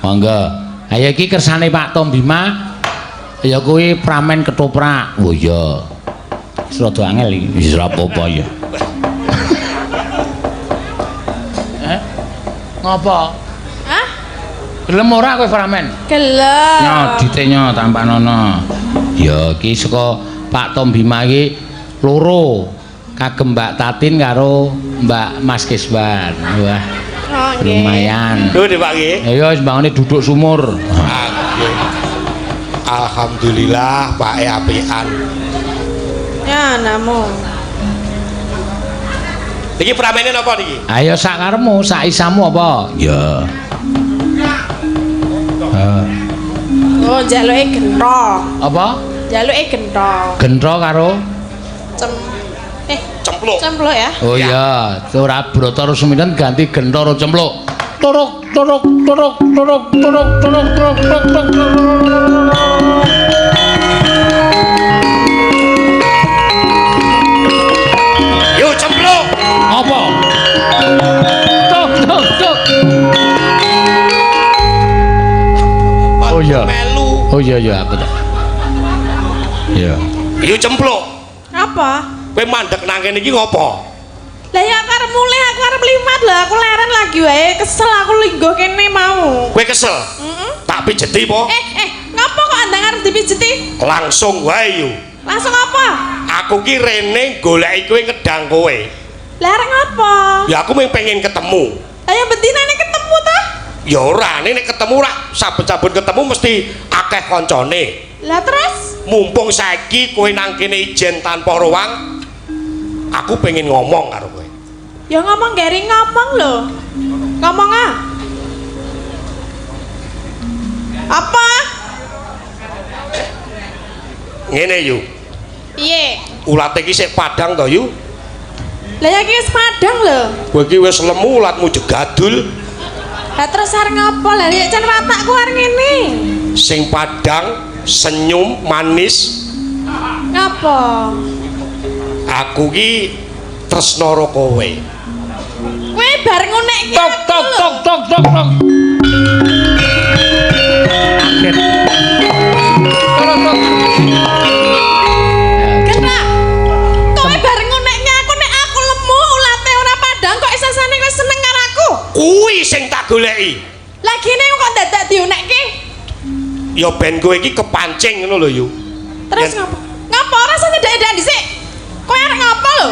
Monggo. Ayo iki kersane Pak Tom Bima ya kuwi pramen ketoprak. Oh iya. Wis rada angel iki. Wis ora apa-apa ya. Eh? Ngopo? Hah? Gelem ora kowe pramen? Gelem. Nyo dite nyo tampanono. Ya iki saka Pak Tom Bima iki loro. Kagem Mbak Tatin karo Mbak Mas Kiswan. Wah, Oh, nggih. lumayan. Lho Pak nggih. Ayo wis bangone duduk sumur. Ah, nggih. Alhamdulillah Pak e apian. Ya, namu. Niki pramene napa niki? Ayo sak karepmu, sak isamu apa? Ya. Oh, njaluke gentho. Apa? Njaluke gentho. Gentho karo Cem Cempluk. Cempluk ya. Oh iya, ora brata Rusminen ganti gentho karo cempluk. Turuk turuk turuk turuk turuk turuk turuk turuk turuk. Yo cempluk. Apa? Tuk tuk tuk. Oh iya. Melu. Oh iya iya aku tak. Iya. Yo cempluk. Apa? Kowe mandek nang kene iki ngopo? Lah ya aku arep mulih, aku arep liwat lah, aku leren lagi wae, kesel aku lingguh kene mau. Kowe kesel? Heeh. Tak pijeti po? Ngopo kok andang arep dipijeti? Langsung wae yo. Langsung apa? Aku ki rene goleki kowe ngedang kowe. Lah arep ngopo? Ya aku mung pengen ketemu. Lah ya betinane ketemu ta? Ya ora, nek ketemu ora saben-saben ketemu mesti akeh kancane. Lah terus? Mumpung saiki kowe nang kene ijen tanpa ruang, aku pengen ngomong karo kowe. Ya ngomong garing ngomong lho. Ngomong ah. Apa? Ngene yu, Piye? ulate iki sik padang to yu. Lah ya iki wis padang lho. Kowe iki wis lemu ulatmu jegadul. Lah terus arep ngopo? Lah ya jan watakku arep ngene. Sing padang, senyum, manis. Ngopo? Aku ki tresno karo kowe. Kowe bareng ngunekke Tok aku tok lho. tok tok tok tok. Kaget. Tok tok. Gerak. Kowe bareng ngunekke aku nek aku lemu ulate ora padang kok isasane kowe seneng karo aku. Kuwi sing tak goleki. Lah gene kok dadak diunekke? Ya ben kowe iki kepancing ngono lho yu. Terus Yen- ngopo? Ngopo ora usah nyedak-nyedak dhisik? Kowe arep ngopo lho?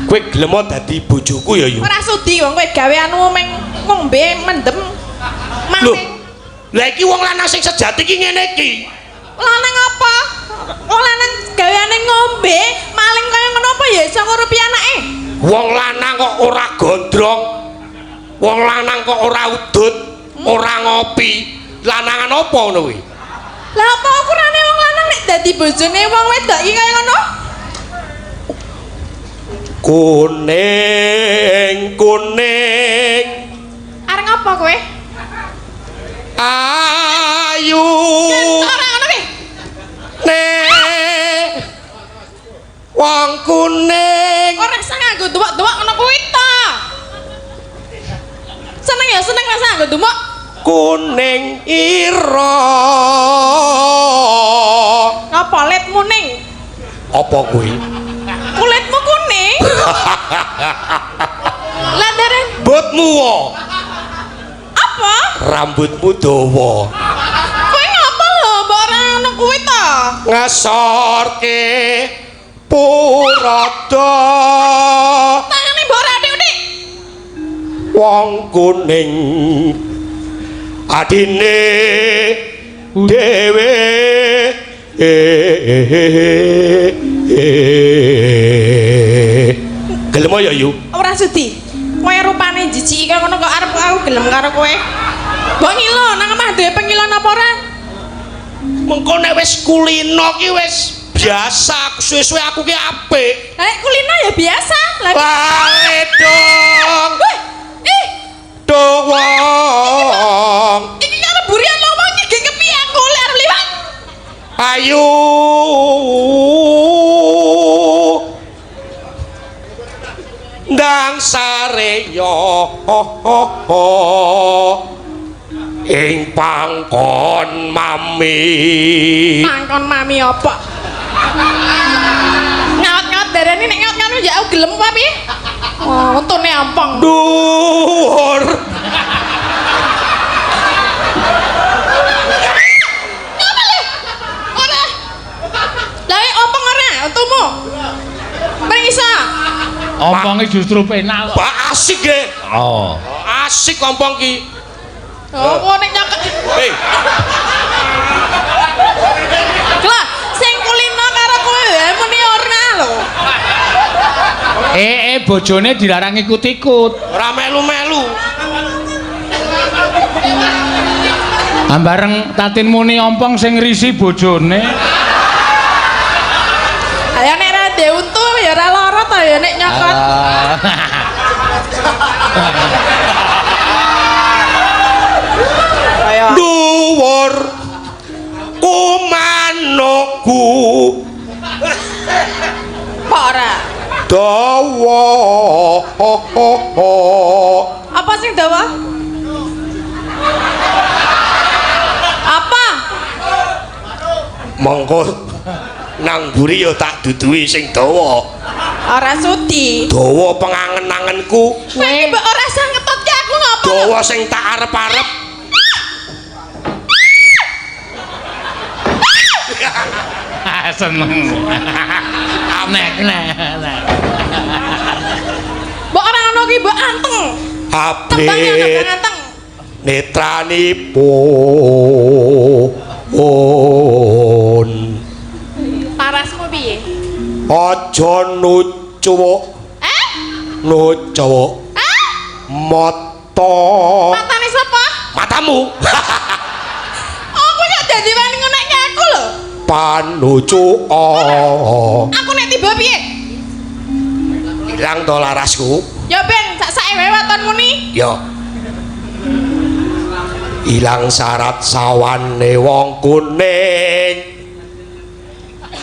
Kowe gelem dadi bojoku ya yu. Ora sudi wong kowe gawe anu meng ngombe mendem. Lho. Maning. Lah iki wong lanang sing sejati iki ngene iki. Lanang apa? Wong lanang gaweane ngombe, maling kaya ngono apa ya iso ngurupi anake? Wong lanang kok ora gondrong. Wong lanang kok ora udut, ora ngopi. Lanangan apa ngono kuwi? Lah apa ukurane wong lanang nek dadi bojone wong wedok iki kaya ngono? Kuning, kuning. Arep ngopo kowe? Ayu. Ora ngono kuwi. Nek wong kuning. Ora usah nganggo duwek-duwek ngono kuwi ta. Seneng ya seneng rasa nganggo dumuk. Kuning ira. Ngapa letmu ning? Apa kuwi? Kulitmu kuning. Lah dereng Rambutmu wo. apa? Rambutmu dawa. Kowe ngapa lho mbok ora ngono kuwi ta? Ngesorke purada. Tangane mbok ora udik-udik. Wong kuning adine dhewe. Gelem ya yu? Ora sudi. Kowe rupane jijik kaya ngono kok arep aku gelem karo kowe. Mbok ngilo nang omah duwe pengilon apa ora? Mengko nek wis kulino ki wis biasa, suwe-suwe aku ki apik. Lah nek kulino ya biasa. Lah Lale dong. Weh, ih, Dong wong. iki karo burian lowong iki gek kepiye aku lek arep liwat? Ayu. Ndang sare yo. Ing pangkon mami. Pangkon mami apa? Ngaut-ngaut darani nek ngaut-ngaut ya aku gelem apa piye? Oh, untune ampong. Dhuwur. Ora. Lah ompong ora untumu? Mring iso. Omponge justru penak kok. Pak asik ge. Oh. Asik ompong ki. Oh, kok nek nyokot. Hei, Lah, sing kulino karo kowe wae muni ora lho. Bojone dilarang ikut-ikut. Ora melu-melu. Ah, bareng Tatin muni ompong sing risi bojone. Ayo nek ora ndek untu ya ora lara ta ya nek nyokot. Ah. Kaya Dhuwur kumanukku apa ora? dawa. Apa sing dawa? Apa? Mongko nang mburi ya tak duduhi sing dawa. Ora sudi. Dawa pengangen-angenku, Kowe iki mbok ora usah ngetutke aku ngapa? dawa sing tak arep-arep. Seneng. Nek nek nek. Mbok ora ngono ki mbok anteng. Tembangnya ana Abrit bang anteng. netranipun. Parasmu piye? Aja nucuwuk. Eh? Nucuwuk. Ah? Mata. Matane sapa? Matamu. Oh, kowe kok dadi wani ngonekke aku lho. Panucuka. Aku nek tiba piye? Ilang to larasku. Ya ben sak-sake wae watonmu ni. Ya. Ilang syarat sawane wong kuning.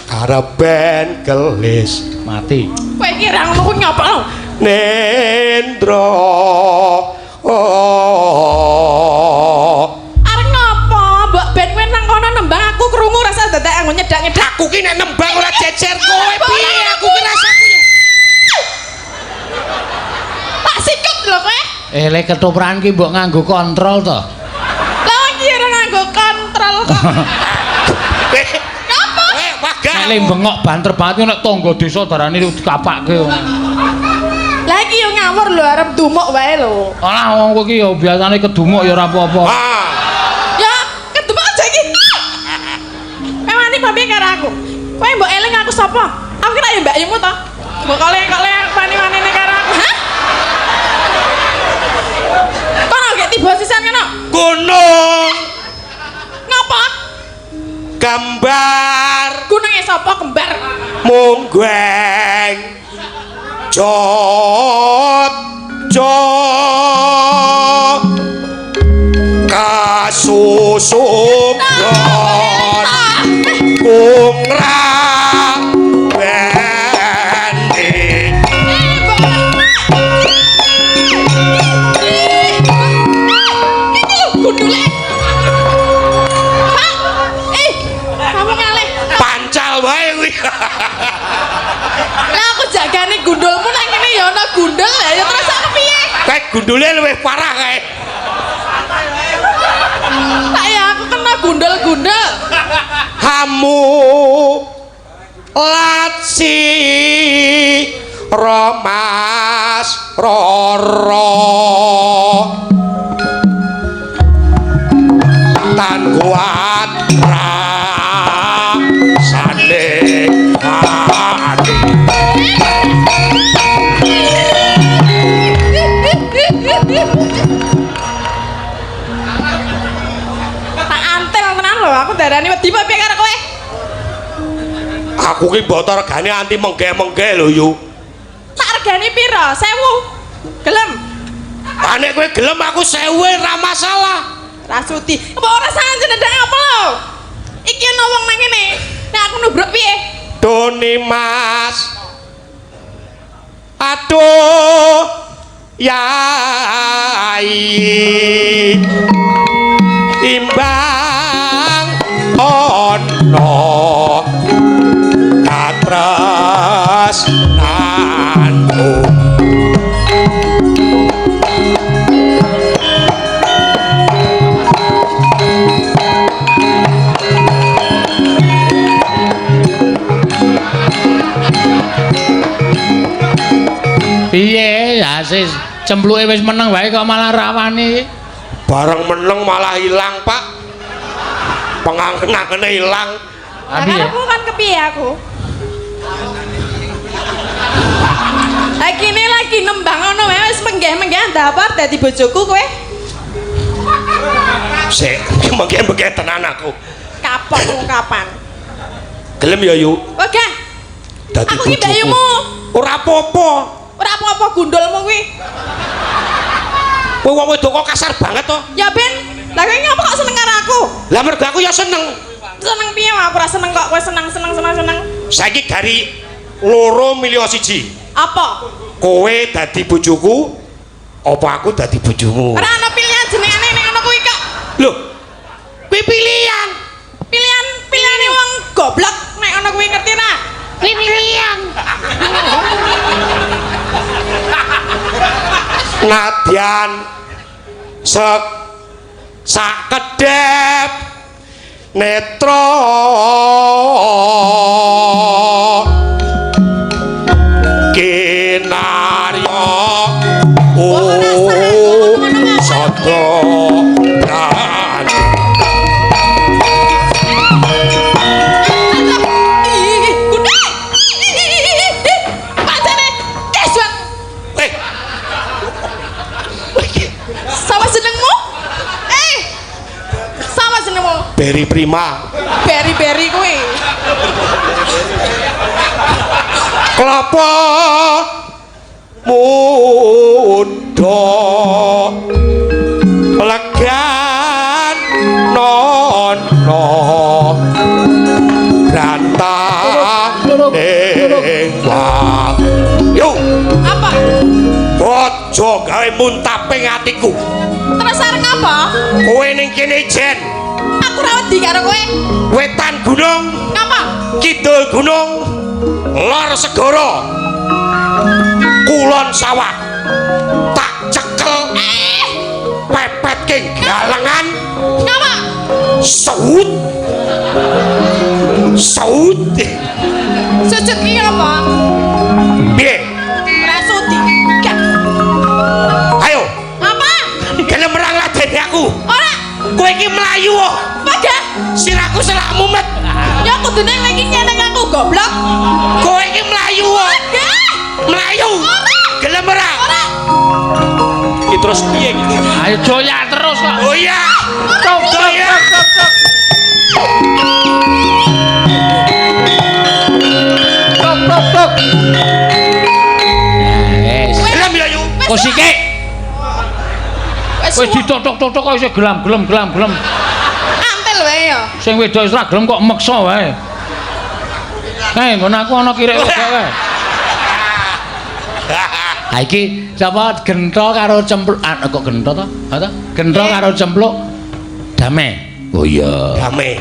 Kareben kelis Mati. Kowe iki ra ngono kuwi ngapa lho? nendra. Arep ngapa? Mbok ben kowe nang kono nembang aku krungu rasa dadak anggo nyedak-nyedak. Aku ki nek nembang ora jejer kowe piye? Aku ki rasaku yo. Tak sikut lho kowe. Le ketoprakan ki mbok nganggo kontrol to. Lah iki ora nganggo kontrol kok. Ngapa? Wagah. Nek le bengok banter banget nek tangga desa darani dikapake. Lah iki yo ngawur lho arep dumuk wae lho. Alah wong kowe ki ya biasane kedumuk ya ora apa-apa. Ah. Ya, kedumuk aja iki. Kowe wani apa piye karo aku? Kowe mbok eling aku sapa? Aku kira ya mbakyumu to. Mbok kole-kole wani-wanine karo aku. Hah? Kono gek tiba sisan kono. Gunung Ngapa? gambar Gununge sapa kembar? munggeng jot jo kasusukron kungra bende. Iki lho gundule. Pak. Kamu ngalih. Pancal wae kuwi. Lah aku jagane gundulmu nang kene ya ana gundul lah ya terus aku piye? Kae gundule luwih parah kae. Tak ya aku kena gundul-gundul. Hamu laci romas roro tan kuat rasane ati. Tak antel tenan lho aku darani wedi apa piye karo kowe? Aku ki mbok regane anti menggeh-menggeh lho yu. Tak regane pira? 1000. Gelem? Ah nek kowe gelem aku 1000 ora masalah. Rasuti. Mbok ora sanjen ndak apa lho? Iki ana wong nang kene. Nek aku nubruk piye? Doni Mas. Aduh. Yai. Timbang ana katresnanmu. Piye asis cempluke wis meneng wae kok malah rawani. Bareng meneng malah ilang, Pak. Pengangen-angene ilang. Lah karepmu kan kepiye aku? Lagi lagi nembang ngono wae wis menggeh-menggeh ndapar dadi bojoku kowe. Sik, menggeh-menggeh tenan aku. Kapok wong kapan? Gelem ya, Yu? Oke. Dadi Aku ki mbakyumu. Ora apa-apa. Ora apa-apa gundulmu kuwi. Kowe wong wedok kok kasar banget to? Ya ben, lah kowe ngapa kok seneng karo aku? Lah mergo aku ya seneng. Seneng piye aku ora seneng kok kowe seneng seneng seneng seneng. Saiki gari loro milih siji. Apa? Kowe dadi bojoku apa aku dadi bojomu? Ora ana pilihan jenengane ning ngono kuwi kok. Lho. Kuwi pilihan. Pilihan pilihane wong goblok nek ngono kuwi ngerti ra? Kuwi pilihan. Nadyan sakedhep netra kinarya sada brani. Sama jenengmu? Sama jenengmu? Beri Prima. Beri-beri kuwi. Kelapa muda legan nono ing yo. Apa? Aja gawe muntaping atiku. Terus arep ngapa? Kowe ning kene ijen. Aku ora wedi karo kowe. Wetan gunung. Ngapa? Kidul gunung, lor segara, kulon sawah. Tak cekel. Pepet king galengan. Ngapa? Saut. Saut. Sujud ki apa? Piye? Ora sudi. Gak. Ayo. Apa? Gelem merang ladeni aku. Ora. Kowe iki mlayu kok. Apa? Sirahku selak mumet. Ya kudune kowe iki nyeneng aku goblok. Kowe iki mlayu kok. Mlayu. Ora. Gelem ora? Ora. Iki terus piye iki? Ayo joyak terus kok. Oh iya. Tok tok tok tok. Tok tok tok. Wes. Gelem ya yu. Kok sikik? Wis ditotok-totok kok isih gelam-gelem gelam-gelem. Antel wae ya. Sing wedok wis ra gelem kok meksa wae. Kae nggon aku ana kirek wedok wae. Ha iki sapa gentho karo cempluk kok gentho to? Ha to? Gentho karo cempluk damai. Oh iya. Damai.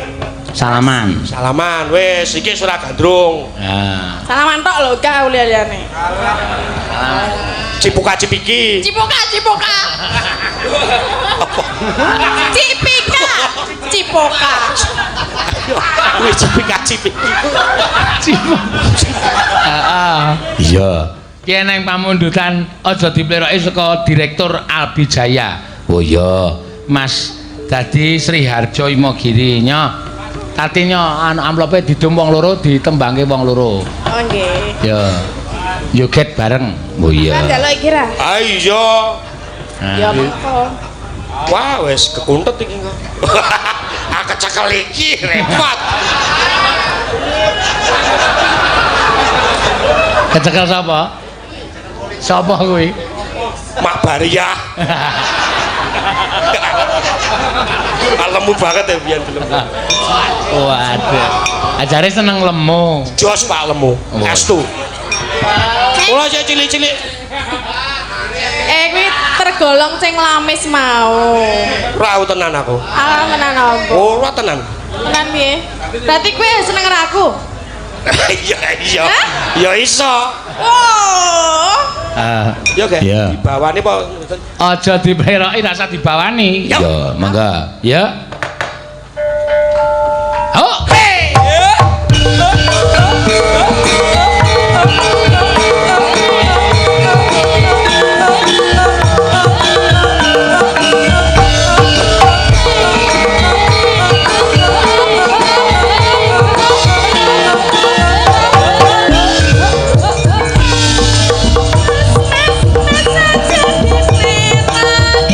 Salaman. Salaman wis iki ora gandrung. Ha. Salaman tok lho gak liya-liyane. Salaman. Cipuka cipiki. Cipuka cipuka. Apa? Cipika. Cipoka. Kuwi cipika cipiki. Heeh. Iya. Ki eneng pamundutan aja dipleroki saka Direktur Albi Jaya. Oh iya, Mas dadi Sri Harjo Imogiri nyo. Tati nyo anu amplope didum wong loro ditembangke wong loro. Oh nggih. Ya. Joget bareng. Oh iya. Kan njaluk iki ra. Ah iya. Ya mengko. Wah wis kekuntet iki kok. Ah kecekel iki repot. Kecekel sapa? Sapa kuwi? Mak Bariah. Lemu banget ya biyen film. Waduh. Ajare seneng lemu. Jos Pak lemu. Estu. Kula sik cilik-cilik. Kuwi tergolong sing lamis mau. Ora aku tenan aku. Ah, tenan apa? Ora tenan. Tenan piye? Berarti kowe seneng karo aku? Iya iya. Ya iso. Oh. Ya ge. Iya. Dibawani apa Aja dipleroki rasa dibawani. Ya. Ya, mangga. Ya. Oh. Hey!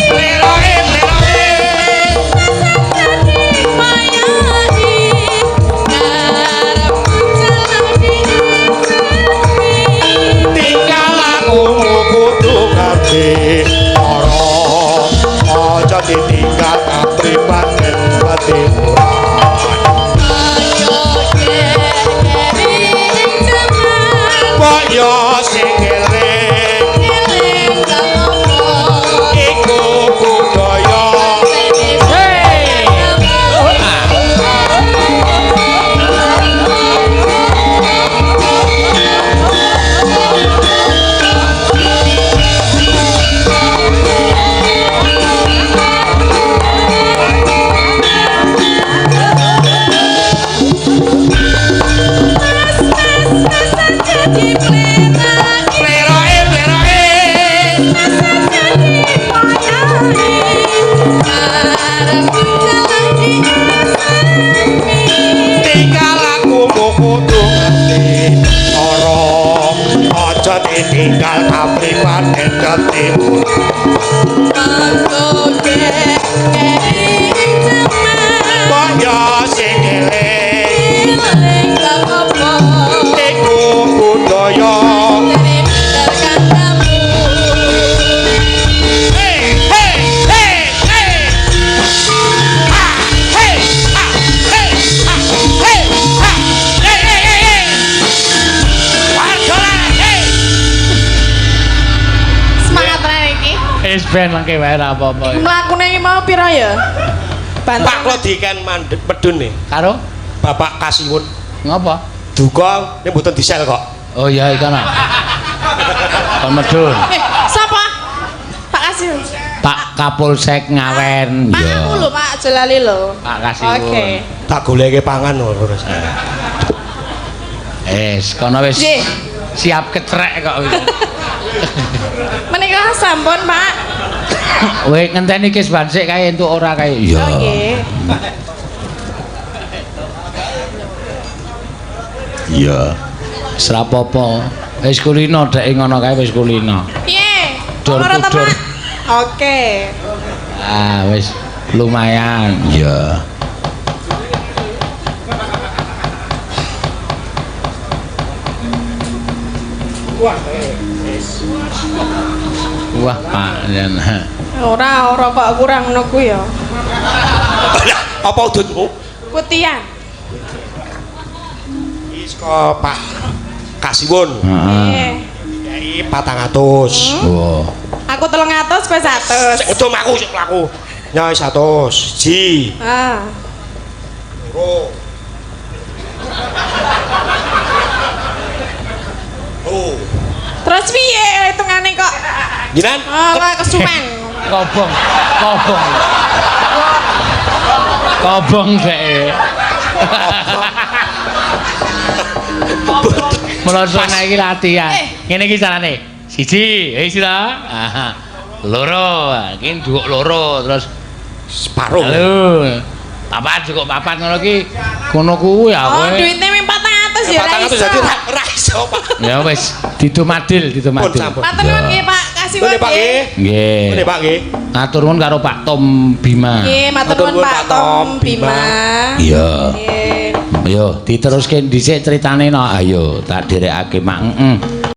Pleroke, pleroke. Tinggal aku kudu ngerti ora aja ditinggal kapribaden pati ora sing eling iku budaya. Pleroke, pleroke. Tinggal aku kudu ngerti ora aja ditinggal kapribaden dadi kaya sing eling iku budaya. Hey hey hey hey. Ha hey ha hey ha hey ha hey hey hey hey. Warga lanang, hey. Semangat tenan iki. Wis ben lengke wae ora apa-apa. Mlakune iki mau pira ya? Pak Banter. kula diken mandhet medun nih. Karo Bapak Kasiwun ngopo? duka nek mboten disel kok. Oh iya iku ana. Kon medun. Sapa? Pak Kasih. Pak Kapolsek Ngawen. Pak aku lho, Pak Jelali lho. Pak Kasiwun. Oke. Tak goleke pangan lho. Wis kono wis Nggih. siap kecrek kok wis. Menika sampun, Pak. Kowe ngenteni kisban sik kae entuk ora kae. Iya. Oh nggih. Iya. Wis ra apa-apa. Wis kulino dhek ngono kae wis kulino. Piye? Dor Ora ta, kudor. Pak? Oke. Ah wis lumayan. Iya. Wah, Pak Jan. Ora, ora kok kurang ngono kuwi ya. Lah, apa udutmu? Putihan. Iki saka Pak Kasiwun. Heeh. Nggih. Dikei 400. Wah. Aku 300 kowe 100. Sik udum aku sik mlaku. Nyai 100. Ji. Ah. Loro. Oh. Terus piye hitungane kok? Jinan? Alah kesuwen. Kobong, kobong. Kobong dhek. Mula iki latihan. Ngene iki carane. Siji, wis ta? Aha. Loro, iki nduk loro terus Separuh. Halo. Papat cukup papat ngono ki. Kono kuwi ya Oh, kowe. duitnya ming 400 ya ora 400 iso. dadi ra iso, Pak. Ya wis, ditumadil, ditumadil. Pun, sampun. Matur nuwun nggih Pak, kasih Nuwun Pak nggih. Nggih. Nuwun Pak nggih. Matur nuwun karo Pak Tom Bima. Nggih, matur nuwun Pak Tom Bima. Iya. Nggih. Ayo diteruske dhisik critane no. Ayo tak dherekake mak. Heeh.